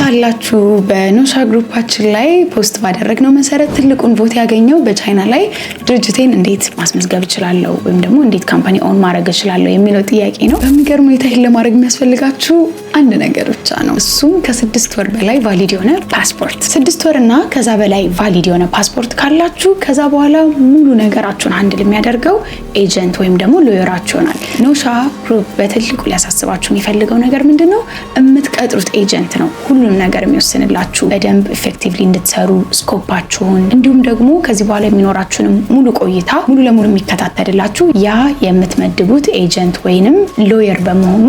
አላችሁ? በኖሻ group ኣችን ላይ post ባደረግነው መሰረት ትልቁን vote ያገኘው በቻይና ላይ ድርጅቴን እንዴት ማስመዝገብ እችላለሁ ወይም ደግሞ እንዴት company own ማድረግ እችላለሁ የሚለው ጥያቄ ነው። በሚገርም ሁኔታ ይህን ለማድረግ የሚያስፈልጋችሁ አንድ ነገር ብቻ ነው። እሱም ከ6 ወር በላይ valid የሆነ ፓስፖርት። 6 ወር እና ከዛ በላይ valid የሆነ ፓስፖርት ካላችሁ ከዛ በኋላ ሙሉ ነገራችሁን handle የሚያደርገው agent ወይም ደግሞ lawyer ኣችሁ ይሆናል። ኖሻ Group በትልቁ ሊያሳስባችሁ የሚፈልገው ነገር ምንድን ነው? የምትቀጥሩት agent ነው ሁሉንም ነገር የሚወስንላችሁ፣ በደንብ effectively እንድትሰሩ scope ኣችሁን፣ እንዲሁም ደግሞ ከዚህ በኋላ የሚኖራችሁንም ሙሉ ቆይታ ሙሉ ለሙሉ የሚከታተልላችሁ ያ የምትመድቡት agent ወይንም lawyer በመሆኑ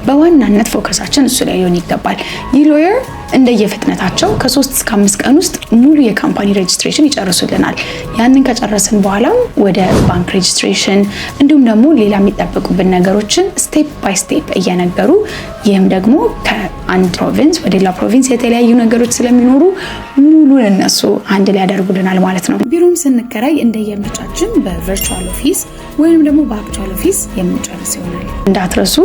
በዋናነት focus ኣችን እሱ ላይ ሊሆን ይገባል። ይህ lawyer እንደየፍጥነታቸው ከ3 እስከ 5 ቀን ውስጥ ሙሉ የ company registration ይጨርሱልናል። ያንን ከጨረስን በኋላም ወደ ባንክ registration እንዲሁም ደግሞ ሌላ የሚጠበቁብን ነገሮችን step by step እየነገሩ፣ ይህም ደግሞ ከአንድ province ወደ ሌላ province የተለያዩ ነገሮች ስለሚኖሩ ሙሉን እነሱ handle ያደርጉልናል ማለት ነው። ቢሮም ስንከራይ እንደየምርጫችን በ virtual office ወይም ደግሞ በ actual office የምንጨርስ ይሆናል። እንዳትረሱ፣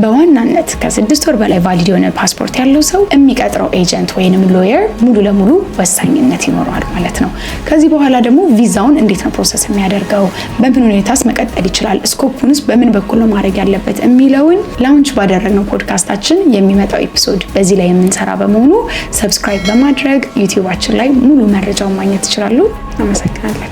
በዋናነት ከ6 ወር በላይ valid የሆነ ፓስፖርት ያለው ሰው የሚቀጥረው agent ወይንም lawyer ሙሉ ለሙሉ ወሳኝነት ይኖረዋል ማለት ነው። ከዚህ በኋላ ደግሞ ቪዛውን እንዴት ነው process የሚያደርገው፣ በምን ሁኔታስ መቀጠል ይችላል፣ scope ኡንስ በምን በኩል ነው ማድረግ ያለበት የሚለውን launch ባደረግነው ፖድካስታችን የሚመጣው episode በዚህ ላይ የምንሰራ በመሆኑ subscribe በማድረግ YouTube ኣችን ላይ ሙሉ መረጃውን ማግኘት ትችላሉ። አመሰግናለን።